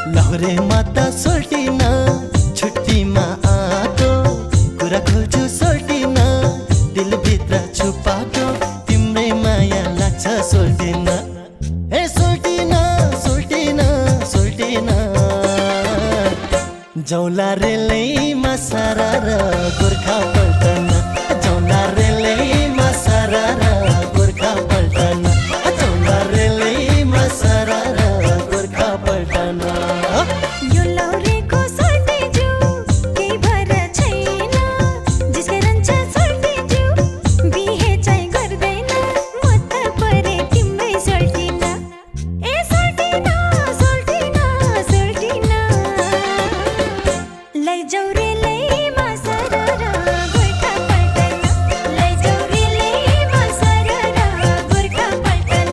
लहरेमा त सोल्टिन छुट्टीमा आएको कुरा खोल्छु सोल्टिन दिलभित्र छुपाएको तिम्रै माया लाग्छ सोल्टिन हे सोल्टिन सोल्टिन सोल्टिन जौला रेलै